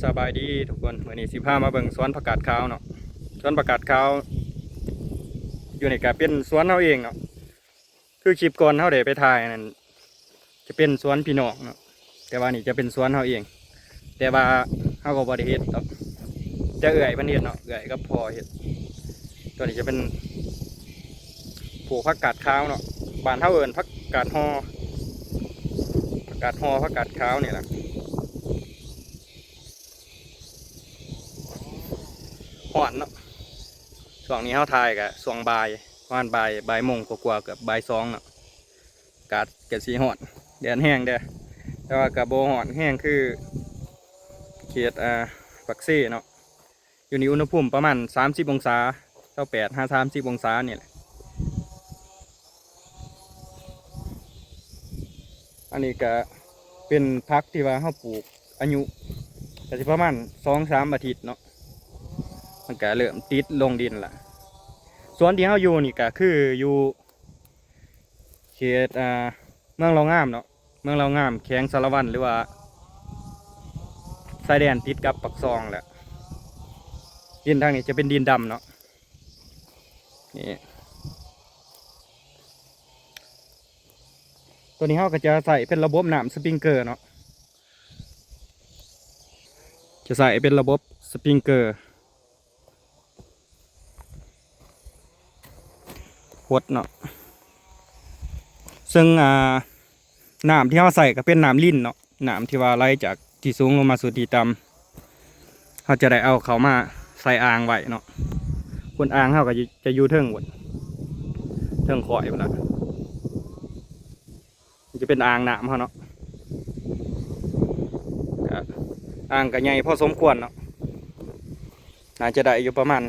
ສະບາຍດີທຸກຄົນ, ມື້ນີ້ຊິພາມາເບິ່ງສວນຜັກກາດຂາວເນາະ. ສວນຜັກກາດຂາວຢູ່ນີ້ກະເປັນສວນເຮົາເອງເນາະ. ຄືຄລິບກ່ອນເຮົາໄດ້ໄປຖ່າຍນັ້ນ ຈະເປັນສວນພີ່ນ້ອງເນາະ, ແຕ່ວ່ານີ້ຈະເປັນສວນເຮົາເອງ, ແຕ່ວ່າເຮົາກໍບໍ່ໄດ້ເຮັດດອກ, ຈະເອື້ອຍເພິ່ນເຮັດເນາະ, ເອື້ອຍກັບພໍ່ເຮັດ. ຕົວນີ້ຈະເປັນ ປູກຜັກກາດຂາວເນາະ, ບ້ານເຮົາເອີ້ນຜັກກາດຫໍ່, ຜັກກາດຫໍ່ ຜັກກາດຂາວນີ້ລະ. ຮ້ອນເນາະ, ຊ່ວງນີ້ເຮົາຖ່າຍກະຊ່ວງບ່າຍ, ປະມານບ່າຍ ບ່າຍໂມງກວ່າໆ ເກືອບບ່າຍສອງເນາະ. ອາກາດກະຊິຮ້ອນ, ແດດແຮງເດ້, ແຕ່ວ່າກະບໍ່ຮ້ອນແຮງຄືເຂດ ອ່າ ປາກເຊເນາະ. ຢູ່ນີ້ອຸນຫະພູມປະມານສາມສິບອົງສາ, ຊາວແປດຫາສາມສິບອົງສານີ້ແຫຼະ. ອັນນີ້ກະເປັນຜັກທີ່ວ່າເຮົາປູກ ອາຍຸກະຊິປະມານສອງສາມອາທິດເນາະ, ມັນກະເລີ່ມຕິດລົງດິນລະ. ສວນທີ່ເຮົາຢູ່ນີ້ກະຄືຢູ່ເຂດ ອ່າ ເມືອງເລົ່າງາມເນາະ, ເມືອງເລົ່າງາມ ແຂວງສາລະວັນ ຫຼືວ່າຊາຍແດນຕິດກັບປາກຊ່ອງແຫຼະ. ດິນທາງນີ້ຈະເປັນດິນດຳເນາະ. ນີ້ ຕົວນີ້ເຮົາກໍຈະໃຊ້ເປັນລະບົບນ້ຳສະປຣິງເກີເນາະ, ຈະໃຊ້ເປັນລະບົບສະປຣິງເກີ ຫົດເນາະ. ເຊິ່ງ ອ່າ ນ້ຳທີ່ເຮົາໃຊ້ກໍເປັນນ້ຳລິນເນາະ, ນ້ຳທີ່ວ່າໄຫຼຈາກທີ່ສູງລົງມາສູ່ທີ່ຕ່ຳ, ເຮົາຈະໄດ້ເອົາເຂົ້າມາໃສ່ອ່າງໄວ້ເນາະ. ໂຄນອ່າງເຮົາກໍຈະ ຈະຢູ່ເທິງພຸ້ນ, ເທິງຄ້ອຍພຸ້ນລະ. ມັນຈະເປັນອ່າງນ້ຳເຮົາເນາະ, ກໍອ່າງກໍໃຫຍ່ພໍສົມຄວນເນາະ, ໜ້າຈະໄດ້ຢູ່ປະມານ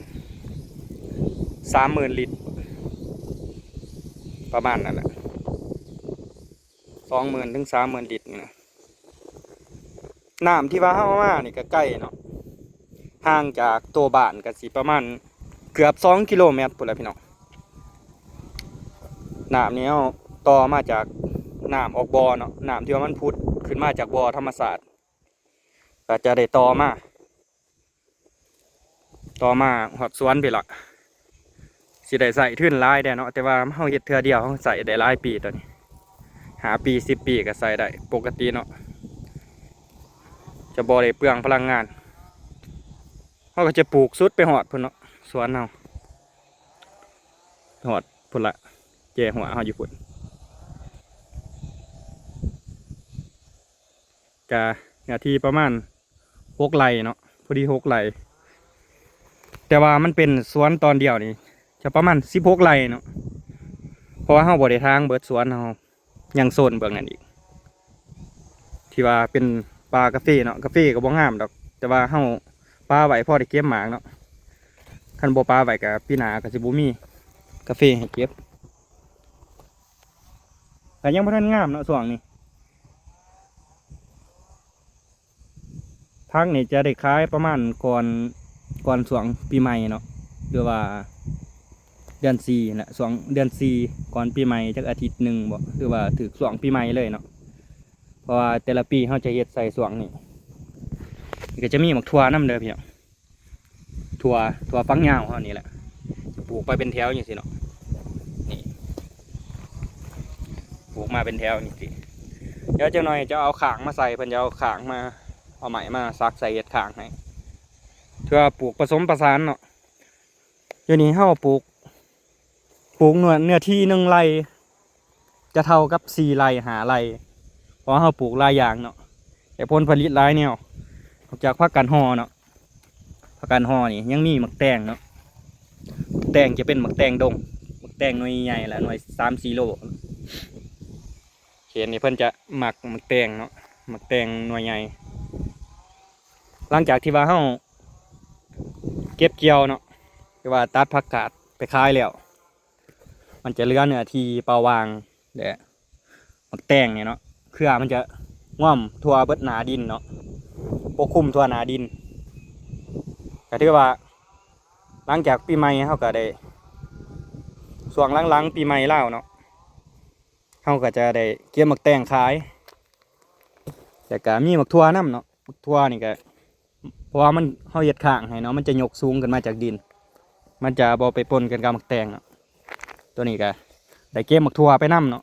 ສາມໝື່ນລິດ ປະມານນັ້ນແຫຼະ, ສອງໝື່ນເຖິງສາມໝື່ນລິດນີ້ນະ. ນ້ຳທີ່ວ່າເຮົາເອົາມານີ້ກໍໄກເນາະ, ຫ່າງຈາກຕົວບ້ານກໍຊິປະມານເກືອບສອງກິໂລແມັດພຸ້ນແຫຼະພີ່ນ້ອງ. ນ້ຳນີ້ເຮົາຕໍ່ມາຈາກນ້ຳອອກບໍ່ເນາະ, ນ້ຳທີ່ວ່າມັນຜຸດຂຶ້ນມາຈາກບໍ່ທຳມະຊາດ ກໍຈະໄດ້ຕໍ່ມາ ຕໍ່ມາຮອດສວນພີ້ລະ. ຊິໄດ້ໃຊ້ທຶນຫຼາຍແດ່ເນາະ, ແຕ່ວ່າເຮົາເຮັດເທື່ອດຽວ ເຮົາໃຊ້ໄດ້ຫຼາຍປີ. ຕອນນີ້ຫ້າປີ ສິບປີກໍໃຊ້ໄດ້ປົກກະຕິເນາະ, ຈະບໍ່ໄດ້ເປືອງພະລັງງານ. ເຮົາກໍຈະປູກສຸດໄປຮອດພຸ້ນເນາະ, ສວນເຮົາຮອດພຸ້ນລະ, ແຈຫົວເຮົາຢູ່ພຸ້ນ. ກະເນື້ອທີ່ປະມານຫົກໄຮ່ເນາະ, ພໍດີຫົກໄຮ່, ແຕ່ວ່າມັນເປັນສວນຕອນດຽວນີ້ຈະປະມານສິບຫົກໄຮ່ເນາະ, ເພາະວ່າເຮົາບໍ່ໄດ້ຖາງເບິດສວນ, ເຮົາຍັງໂຊນເບື້ອງນັ້ນອີກ ທີ່ວ່າເປັນປ່າກາເຟເນາະ. ກາເຟກໍບໍ່ງາມດອກ, ແຕ່ວ່າເຮົາປະໄວ້ພໍໄດ້ເກັບໝາກເນາະ, ຄັນບໍ່ປະໄວ້ກໍປີໜ້າກໍຊິບໍ່ມີກາເຟໃຫ້ເກັບ. ກໍຍັງບໍ່ທັນງາມເນາະຊ່ວງນີ້. ຜັກນີ້ຈະໄດ້ຂາຍປະມານກ່ອນ ກ່ອນຊ່ວງປີໃໝ່ເນາະ ຫຼືວ່າເດືອນສີ່ຫັ້ນແຫຼະ, ຊ່ວງເດືອນສີ່ກ່ອນປີໃໝ່ຈັກອາທິດໜຶ່ງບໍ ຫຼືວ່າຖືກຊ່ວງປີໃໝ່ເລີຍເນາະ, ເພາະວ່າແຕ່ລະປີເຮົາຈະເຮັດໃສ່ຊ່ວງນີ້. ກໍຈະມີໝາກຖົ່ວນຳເດີພີ່ນ້ອງ. ຖົ່ວ ຖົ່ວຝັກຍາວເຮົານີ້ແຫຼະ, ປູກໄປເປັນແຖວຈັ່ງຊີ້ເນາະ, ນີ້ ປູກມາເປັນແຖວຈັ່ງຊີ້. ດຽວຈັກໜ່ອຍຈະເອົາຄ້າງມາໃສ່, ເພິ່ນຈະເອົາຄ້າງມາ ເອົາໄມ້ມາສັກໃສ່ເຮັດຄ້າງໃຫ້, ຖືວ່າປູກປະສົມປະສານເນາະ. ຢູ່ນີ້ເຮົາປູກ ປູກເນື້ອ ເນື້ອທີ່ໜຶ່ງໄຮ່ ຈະເທົ່າກັບສີ່ໄຮ່ຫ້າໄຮ່ ເພາະວ່າເຮົາປູກຫຼາຍຢ່າງເນາະ, ໄດ້ຜົນຜະລິດຫຼາຍແນວ. ນອກຈາກຜັກກາດຫໍ່ເນາະ, ຜັກກາດຫໍ່ນີ້ຍັງມີໝາກແຕງເນາະ, ໝາກແຕງຈະເປັນໝາກແຕງດົງ, ໝາກແຕງໜ່ວຍໃຫຍ່ ແລະ ໜ່ວຍສາມສີ່ໂລ. ເຂດນີ້ເພິ່ນຈະມັກໝາກແຕງເນາະ, ໝາກແຕງໜ່ວຍໃຫຍ່. ຫຼັງຈາກທີ່ວ່າເຮົາເກັບກ່ຽວເນາະ ຫຼືວ່າຕັດຜັກກາດໄປຂາຍແລ້ວ, ມັນຈະເຫຼືອເນື້ອທີ່ເປົ່າວ່າງ ແລະ ໝາກແຕງນີ້ເນາະ, ເຄືອມັນຈະງອມທົ່ວເບິດໜ້າດິນເນາະ, ປົກຄຸມທົ່ວໜ້າດິນ. ກໍຖືວ່າຫຼັງຈາກປີໃໝ່ເຮົາກໍໄດ້ ຊ່ວງຫຼັງໆປີໃໝ່ລາວເນາະ, ເຮົາກໍຈະໄດ້ເກັບໝາກແຕງຂາຍ, ແລ້ວກໍມີໝາກຖົ່ວນຳເນາະ. ໝາກຖົ່ວນີ້ກໍ ະວ່າມັນ ເຮົາເຮັດຂ້າງໃຫ້ເນາະ ມັນຈະຍົກສູງຂຶ້ນມາຈາກດິນ ມັນຈະບໍ່ໄປປົນກັນກັບໝາກແຕງເນາະ. ຕົວນີ້ກະໄດ້ເກັບໝາກຖົ່ວໄປນຳເນາະ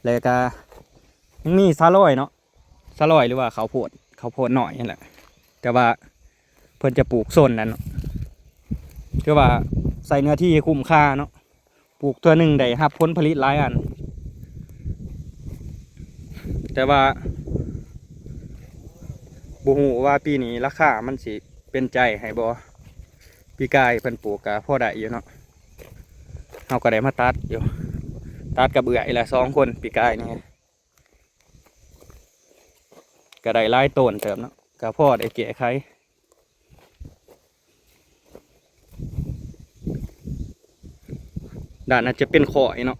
ແລ້ວກະຍັງມີສາລອຍເນາະ ສາລອຍ ຫຼືວ່າເຂົ້າໂພດ ເຂົ້າໂພດນ້ອຍຫັ້ນແຫຼະ ແຕ່ວ່າເພິ່ນຈະປູກໂຊນນັ້ນເນາະ ຄືວ່າໃຊ້ເນື້ອທີ່ໃຫ້ຄຸ້ມຄ່າເນາະ. ປູກເທື່ອໜຶ່ງໄດ້ຮັບຜົນຜະລິດຫຼາຍອັນ ແຕ່ວ່າບໍ່ຮູ້ວ່າປີນີ້ລາຄາມັນຊິເປັນໃຈໃຫ້ບໍ່. ປີກາຍເພິ່ນປູກກະພໍໄດ້ຢູ່ເນາະ ເຮົາກະໄດ້ມາຕັດຢູ່ ຕັດກັບເອື້ອຍລະສອງຄົນປີກາຍນີ້ ກະໄດ້ຫຼາຍໂຕນເຕີບເນາະ ກະພໍໄດ້ແກ້ໄຂ. ດ້ານນັ້ນຈະເປັນຄ້ອຍເນາະ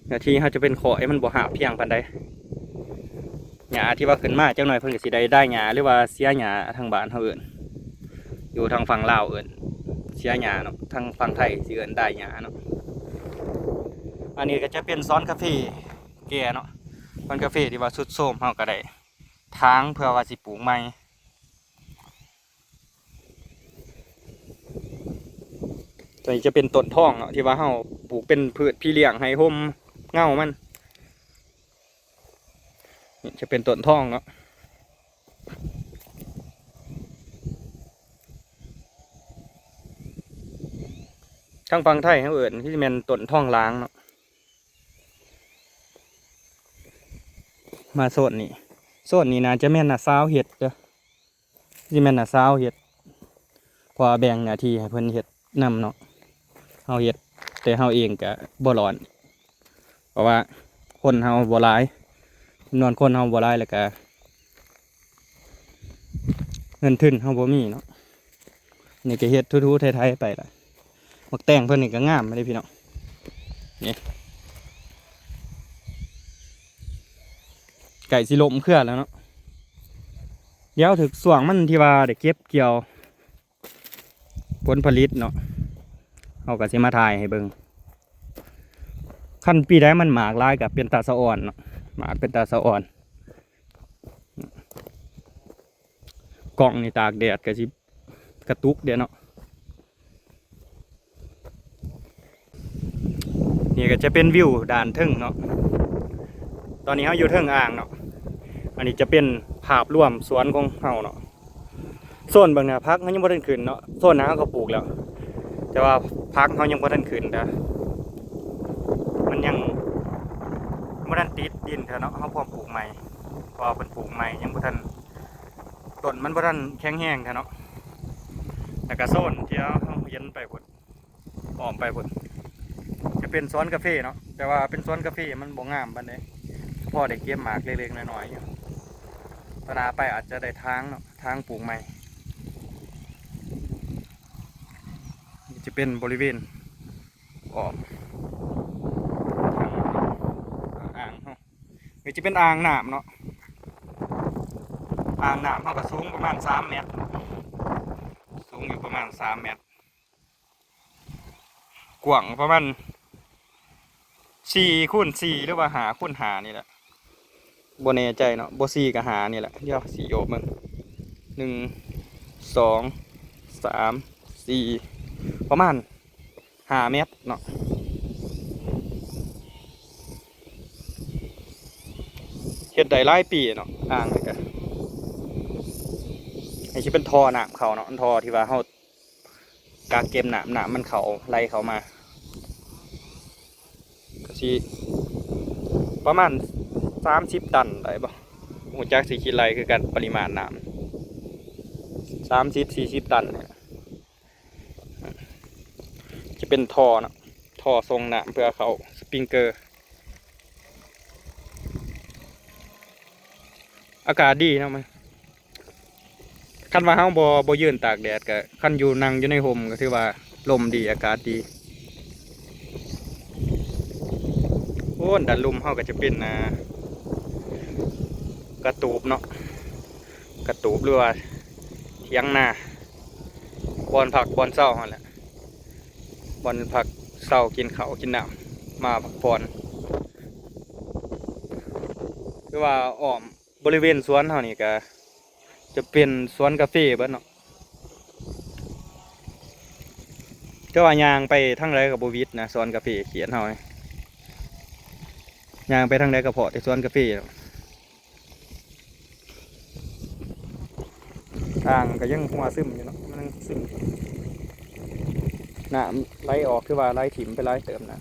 ເນື້ອທີ່ເຮົາຈະເປັນຄ້ອຍ ມັນບໍ່ຮາບພຽງປານໃດ. ຫຍ້າທີ່ວ່າຂຶ້ນມາຈັກໜ້ອຍ ເພິ່ນກະຊິໄດ້ດາຍຫຍ້າ ຫຼືວ່າເສຍຫຍ້າ ທາງບ້ານເຮົາເອີ້ນ ຢູ່ທາງຝັ່ງລາວເອີ້ນເສຍຫຍ້າເນາະ ທາງຝັ່ງໄທຊິເອີ້ນດາຍຫຍ້າເນາະ. ອັນນີ້ກະຈະເປັນສວນກາເຟແກ່ເນາະ ສວນກາເຟທີ່ວ່າຊຸດໂຊມ ເຮົາກະໄດ້ຖາງເພື່ອວ່າຊິປູກໃໝ່. ຕົວນີ້ຈະເປັນຕົ້ນທອງເນາະ ທີ່ວ່າເຮົາປູກເປັນພືດພີ່ລ້ຽງໃຫ້ຮົ່ມເງົາມັນ. ນີ້ຈະເປັນຕົ້ນທອງເນາະ ທາງຝັ່ງໄທເຮົາເອີ້ນຄືຊິແມ່ນຕົ້ນທອງຫຼາງເນາະ. ມາໂຊນນີ້ ໂຊນນີ້ໜ້າຈະແມ່ນນ້າສາວເຮັດເດີ. ຊິແມ່ນນ້າສາວເຮັດ ເພາະວ່າແບ່ງໜ້າທີ່ໃຫ້ເພິ່ນເຮັດນຳເນາະ ເຮົາເຮັດແຕ່ເຮົາເອງກະບໍ່ລອດ ເພາະວ່າຄົນເຮົາບໍ່ຫຼາຍ ຈຳນວນຄົນເຮົາບໍ່ຫຼາຍ ແລ້ວກະເງິນທຶນເຮົາບໍ່ມີເນາະ. ນີ້ກະເຮັດຖູໆໄຖໆໄປລະ ໝາກແຕງເພິ່ນນີ້ກະງາມເດ້ພີ່ນ້ອງ ນີ້ໃກ້ຊິລົ້ມເຄືອແລ້ວເນາະ. ດຽວຖືກຊ່ວງມັນທີ່ວ່າໄດ້ເກັບກ່ຽວຜົນຜະລິດເນາະ ເຮົາກະຊິມາຖ່າຍໃຫ້ເບິ່ງ. ຄັນປີໃດມັນໝາກຫຼາຍກະເປັນຕາສະອອນເນາະ ໝາກເປັນຕາສະອອນ. ກ້ອງນີ້ຕາກແດດກະຊິກະຕຸກເດ້ເນາະ. ນີ້ກະຈະເປັນວິວດ້ານເທິງເນາະ ຕອນນີ້ເຮົາຢູ່ເທິງອ່າງເນາະ. ອັນນີ້ຈະເປັນພາບລວມສວນຂອງເຮົາເນາະ. ໂຊນເບິ່ງໜ້າຜັກເຮົາຍັງບໍ່ທັນຂຶ້ນເນາະ ໂຊນໜ້າເຮົາກະປູກແລ້ວ ແຕ່ວ່າຜັກເຮົາຍັງບໍ່ທັນຂຶ້ນເດີ ມັນຍັງບໍ່ທັນຕິດດິນເທື່ອເນາະ ເຮົາພ້ອມປູກໃໝ່ ເພາະວ່າເພິ່ນປູກໃໝ່ຍັງບໍ່ທັນ ຕົ້ນມັນບໍ່ທັນແຂງແຮງເທື່ອເນາະ. ແລ້ວກະໂຊນທີ່ເຮົາເຫັນໄປພຸ້ນ ອ້ອມໄປພຸ້ນ ຈະເປັນສວນກາເຟເນາະ ແຕ່ວ່າເປັນສວນກາເຟມັນບໍ່ງາມປານໃດ ພໍໄດ້ເກັບໝາກເລັກໆນ້ອຍໆຢູ່. ຕໍ່ໜ້າໄປອາດຈະໄດ້ຖາງເນາະ ຖາງປູກໃໝ່. ນີ້ຈະເປັນບໍລິເວນອ້ອມອ່າງເຮົາ ນີ້ຈະເປັນອ່າງນ້ຳເນາະ ອ່າງນ້ຳເຮົາກະສູງປະມານສາມແມັດ ສູງຢູ່ປະມານສາມແມັດ ກວ້າງປະມານສີ່ຄູນສີ່ ຫຼືວ່າຫ້າຄູນຫ້ານີ້ແຫຼະ ບໍ່ແນ່ໃຈເນາະ ບໍ່ສີ່ກະຫ້ານີ້ແຫຼະ. ດຽວຊິໂອບເບິ່ງ ໜຶ່ງ ສອງ ສາມ ສີ່ ປະມານຫ້າແມັດເນາະ. ເຮັດໄດ້ຫຼາຍປີເນາະ ອ່າງນີ້ກະ ນີ້ຊິເປັນທໍ່ນ້ຳເຂົ້າເນາະ ທໍ່ທີ່ວ່າເຮົາ ກະເກັບນ້ຳ ນ້ຳມັນເຂົ້າ ໄຫຼເຂົ້າມາ ກະຊິປະມານສາມສິບຕັນໄດ້ບໍ່ ບໍ່ຮູ້ຈັກຊິຄິດໄລ່ຄືກັນ ປະລິມານນ້ຳ ສາມສິບ ສີ່ສິບຕັນນີ້ແຫຼະ. ຈະເປັນທໍ່ເນາະ ທໍ່ສົ່ງນ້ຳເພື່ອເຂົ້າສະປຣິງເກີ ອາກາດດີເນາະ ຄັນວ່າເຮົາບໍ່ ບໍ່ຢືນຕາກແດດກະ ຄັນຢູ່ ນັ່ງຢູ່ໃນຮົ່ມກະຖືວ່າລົມດີ ອາກາດດີ. ໂອ້ ດ້ານລຸ່ມເຮົາກະຈະເປັນ ອ່າ ກະຕູບເນາະ ກະຕູບ ຫຼືວ່າຖຽງນາ ບ່ອນພັກບ່ອນເຊົາຫັ້ນແຫຼະ ບ່ອນພັກເຊົາ ກິນເຂົ້າກິນນ້ຳ ມາພັກຜ່ອນ. ຄືວ່າອ້ອມ ບໍລິເວນສວນເຮົານີ້ກະ ຈະເປັນສວນກາເຟເບິດເນາະ. ແຕ່ວ່າຍ່າງໄປທາງໃດກໍບໍ່ຫວິດນະ ສວນກາເຟຂຽນເຮົານີ້ ຍ່າງໄປທາງໃດກໍພໍ້ແຕ່ສວນກາເຟ. ທາງກໍຍັງຮົ່ວຊຶມຢູ່ເນາະ ມັນຍັງຊຶມ ນ້ຳໄຫຼອອກ ຄືວ່າໄຫຼຖິ້ມໄປຫຼາຍເຕີບນະ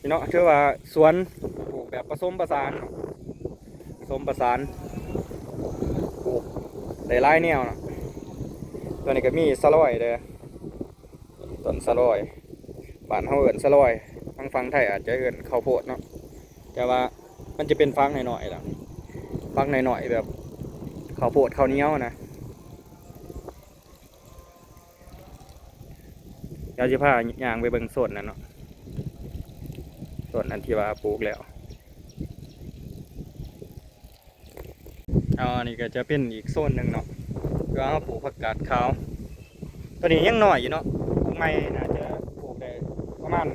ພີ່ນ້ອງ. ຖືວ່າສວນປູກແບບປະສົມປະສານເນາະ ປະສົມປະສານ ປູກໄດ້ຫຼາຍແນວເນາະ. ຕົວນີ້ກໍມີສະລອຍເດີ ຕົ້ນສະລອຍ ບ້ານເຮົາເອີ້ນສະລອຍ ທາງຝັ່ງໄທອາດຈະເອີ້ນເຂົ້າໂພດເນາະ ແຕ່ວ່າມັນຈະເປັນຝັກນ້ອຍໆລະ ຝັກນ້ອຍໆແບບເຂົ້າໂພດເຂົ້າໜຽວນະ. ດຽວຊິພາຍ່າງໄປເບິ່ງໂຊນນັ້ນເນາະ ໂຊນອັນທີ່ວ່າປູກແລ້ວ. ເອົາ ອັນນີ້ກໍຈະເປັນອີກໂຊນໜຶ່ງເນາະ ທີ່ວ່າເຮົາປູກຜັກກາດຂາວ. ຕົວນີ້ຍັງນ້ອຍຢູ່ເນາະ ປູກໃໝ່ໜ້າຈະປູກໄດ້ປະມານ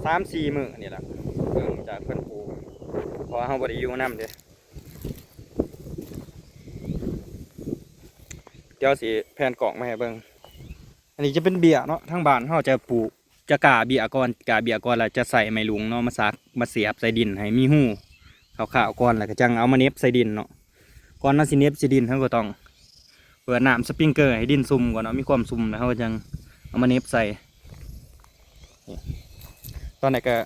ສາມສີ່ມື້ນີ້ລະ ເບິ່ງຈາກເພິ່ນປູກ ເພາະວ່າເຮົາບໍ່ໄດ້ຢູ່ນຳເດ້. ດຽວຊິແພນກ້ອງມາໃຫ້ເບິ່ງ. ອັນນີ້ຈະເປັນເບ້ຍເນາະ ທາງບ້ານເຮົາຈະປູກ ຈະກ້າເບ້ຍກ່ອນ ກ້າເບ້ຍກ່ອນ ແລ້ວຈະໃສ່ໄມ້ລຸງເນາະ ມາສັກ ມາສຽບໃສ່ດິນໃຫ້ມີຮູຂາວໆກ່ອນ ແລ້ວກໍຈັ່ງເອົາມາເໜັບໃສ່ດິນເນາະ. ກ່ອນເຮົາຊິເໜັບໃສ່ດິນ ເຮົາກໍຕ້ອງເປີດນ້ຳສະປຣິງເກີໃຫ້ດິນຊຸ່ມກ່ອນເນາະ ມີຄວາມຊຸ່ມ ແລ້ວເຮົາກໍຈັ່ງເອົາມາເໜັບໃສ່. ຕອນນີ້ກໍ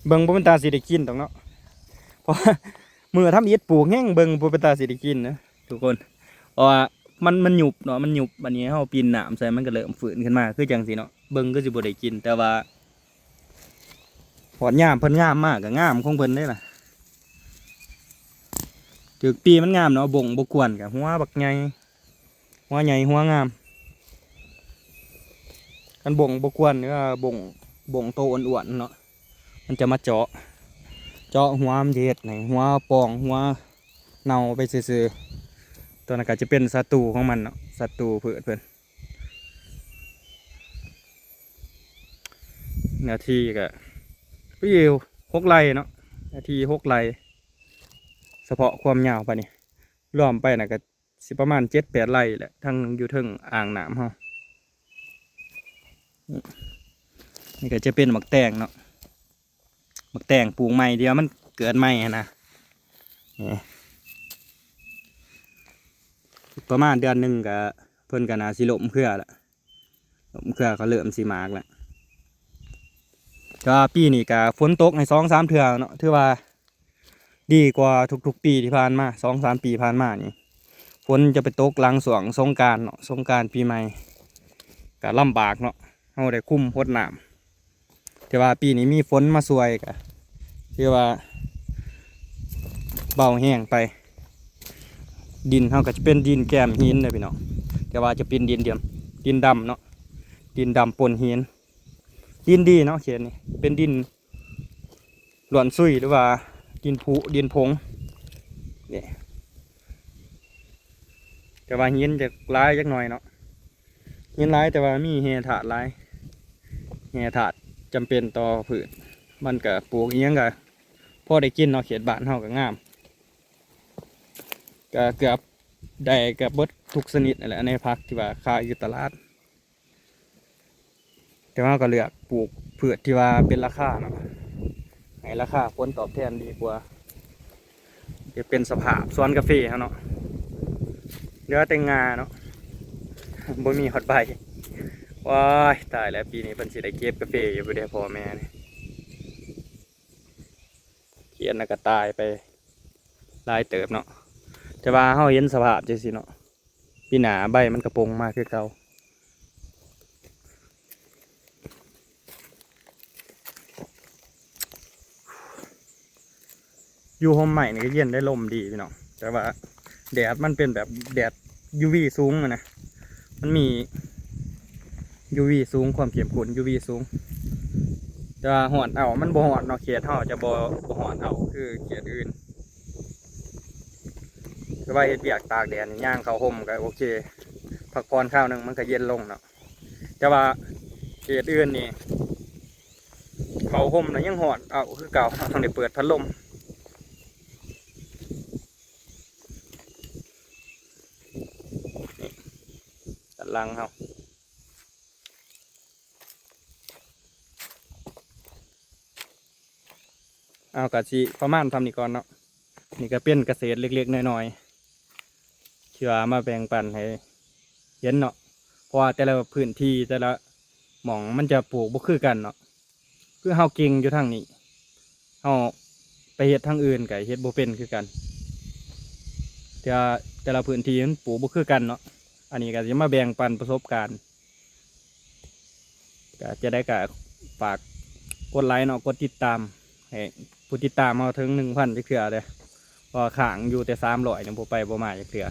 ເບິ່ງບໍ່ເປັນຕາຊິໄດ້ກິນດອກເນາະ ເພາະວ່າມື້ທຳອິດປູກແຮງເບິ່ງບໍ່ເປັນຕາຊິໄດ້ກິນນະ ທຸກຄົນ ເພາະວ່າມັນ ມັນຫຍຸບເນາະ ມັນຫຍຸບ. ບັດນີ້ເຮົາປິ່ນນ້ຳໃສ່ ມັນກໍເລີ່ມຟື້ນຂຶ້ນມາ ຄືຈັ່ງຊີ້ເນາະ ເບິ່ງຄືຊິບໍ່ໄດ້ກິນ ແຕ່ວ່າຮອດຍາມເພິ່ນງາມມາກໍງາມຂອງເພິ່ນເດ້ລະ. ຖືກປີມັນງາມເນາະ ບົ້ງບໍ່ກວນກໍຫົວບັກໃຫຍ່ ຫົວໃຫຍ່ຫົວງາມ. ຄັນບົ້ງບໍ່ກວນ ຫຼືວ່າບົ້ງ ບົ້ງໂຕອ້ວນໆເນາະ ມັນຈະມາເຈາະ ເຈາະຫົວ ມັນຈະເຮັດໃຫ້ຫົວປ່ອງ ຫົວເນົ່າໄປຊື່ໆ. ຕົວນັ້ນກໍຈະເປັນສັດຕູຂອງມັນເນາະ ສັດຕູພືດເພິ່ນ. ເນື້ອທີ່ກໍ ໂອ້ ຫົກໄຮ່ເນາະ ເນື້ອທີ່ຫົກໄຮ່ ສະເພາະຄວາມຍາວປານນີ້ ລວມໄປນະກໍ ຊິປະມານເຈັດແປດໄຮ່ແຫຼະ ທັງຢູ່ເທິງອ່າງນ້ຳເຮົາ. ນີ້ກໍຈະເປັນໝາກແຕງເນາະ ໝາກແຕງປູກໃໝ່ ທີ່ວ່າມັນເກີດໃໝ່ຫັ້ນນະ. ນີ້ ປະມານເດືອນໜຶ່ງກໍ ເພິ່ນກໍໜ້າຊິລົ້ມເຄືອລະ ເຄືອກໍເລີ່ມຊິໝາກແລ້ວ. ແຕ່ວ່າປີນີ້ກໍຝົນຕົກໃຫ້ສອງສາມເທື່ອເນາະ ຖືວ່າດີກວ່າທຸກໆປີທີ່ຜ່ານມາ ສອງສາມປີຜ່ານມານີ້ ຝົນຈະໄປຕົກຫຼັງຊ່ວງສົງການເນາະ ສົງການປີໃໝ່ ກໍລຳບາກເນາະ ເຮົາໄດ້ຄຸມຫົດນ້ຳ. ແຕ່ວ່າປີນີ້ມີຝົນມາຊ່ວຍ ກໍຖືວ່າເບົາແຮງໄປ. ດິນເຮົາກໍຈະເປັນດິນແກ້ມຫີນເດີພີ່ນ້ອງ ແຕ່ວ່າຈະເປັນດິນດຳ ດິນດຳເນາະ ດິນດຳປົນຫີນ. ດິນດີເນາະ ເຂດນີ້ເປັນດິນລ້ວນຊຸຍ ຫຼືວ່າດິນຜຸ ດິນຜົງນີ້. ແຕ່ວ່າຫີນຈະຫຼາຍຈັກໜ້ອຍເນາະ ຫີນຫຼາຍ ແຕ່ວ່າມີແຮ່ທາດຫຼາຍ ແຮ່ທາດຈຳເປັນຕໍ່ພືດ ມັນກະປູກອີ່ຫຍັງກະພໍໄດ້ກິນເນາະ. ເຂດບ້ານເຮົາກະງາມ ກະເກືອບໄດ້ເກືອບເບິດທຸກຊະນິດນັ້ນແຫຼະ ໃນຜັກທີ່ວ່າຂາຍຢູ່ຕະຫຼາດ. ແຕ່ວ່າເຮົາກໍເລືອກປູກພືດທີ່ວ່າເປັນລາຄາເນາະ ໃຫ້ລາຄາຜົນຕອບແທນດີກວ່າ. ຈະເປັນສະພາບສວນກາເຟເຮົາເນາະ ເຫຼືອແຕ່ງາເນາະ ບໍ່ມີຮອດໃບ. ວ້າຍ ຕາຍແລ້ວ ປີນີ້ເພິ່ນຊິໄດ້ເກັບກາເຟຢູ່ບໍ່ເດ ພໍ່ແມ່ນີ້. ຂຽນນະກະຕາຍໄປຫຼາຍເຕີບເນາະ ແຕ່ວ່າເຮົາເຫັນສະພາບຈັ່ງຊີ້ເນາະ ປີໜ້າໃບມັນກະປົງມາຄືເກົ່າ. ຢູ່ຮົ່ມໄມ້ນີ້ກໍເຢັນໄດ້ ລົມດີພີ່ນ້ອງ ແຕ່ວ່າແດດມັນເປັນແບບແດດຢູວີສູງຫັ້ນນະ ມັນມີຢູວີສູງ ຄວາມເຂັ້ມຂຸ້ນຢູວີສູງ ແຕ່ວ່າຮ້ອນເອົ້າ ມັນບໍ່ຮ້ອນເນາະ ເຂດເຮົາຈະບໍ່ ບໍ່ຮ້ອນເອົ້າຄືເຂດອື່ນ. ຄືວ່າເຮັດວຽກຕາກແດດນີ້ ຍ່າງເຂົ້າຮົ່ມກໍໂອເຄ ພັກຜ່ອນຄາວໜຶ່ງມັນກໍເຢັນລົງເນາະ ແຕ່ວ່າເຂດອື່ນນີ້ ເຂົ້າຮົ່ມແລ້ວຍັງຮ້ອນເອົ້າຄືເກົ່າ ເຮົາຕ້ອງໄດ້ເປີດພັດລົມ. ຫຼັງເຮົາ. ເອົາ ກະຊິປະມານສ່ຳນີ້ກ່ອນເນາະ. ນີ້ກະເປັນກະເສດເລັກໆນ້ອຍໆ ທີ່ວ່າມາແບ່ງປັນໃຫ້ເຫັນເນາະ ເພາະວ່າແຕ່ລະພື້ນທີ່ ແຕ່ລະໝ່ອງມັນຈະປູກບໍ່ຄືກັນເນາະ. ຄືເຮົາເກັ່ງຢູ່ທາງນີ້ ເຮົາໄປເຮັດທາງອື່ນກະເຮັດບໍ່ເປັນຄືກັນ ແຕ່ ແຕ່ລະພື້ນທີ່ມັນປູກບໍ່ຄືກັນເນາະ. ອັນນີ້ກະຊິມາແບ່ງປັນປະສົບການ ກະຈະໄດ້ກະຝາກກົດໄລເນາະ ກົດຕິດຕາມ ໃຫ້ຜູ້ຕິດຕາມເຮົາເຖິງໜຶ່ງພັນຈັກເທື່ອເດີ້ ເພາະວ່າຄ້າງຢູ່ແຕ່ສາມຮ້ອຍນີ້ ບໍ່ໄປບໍ່ມາຈັກເທື່ອ.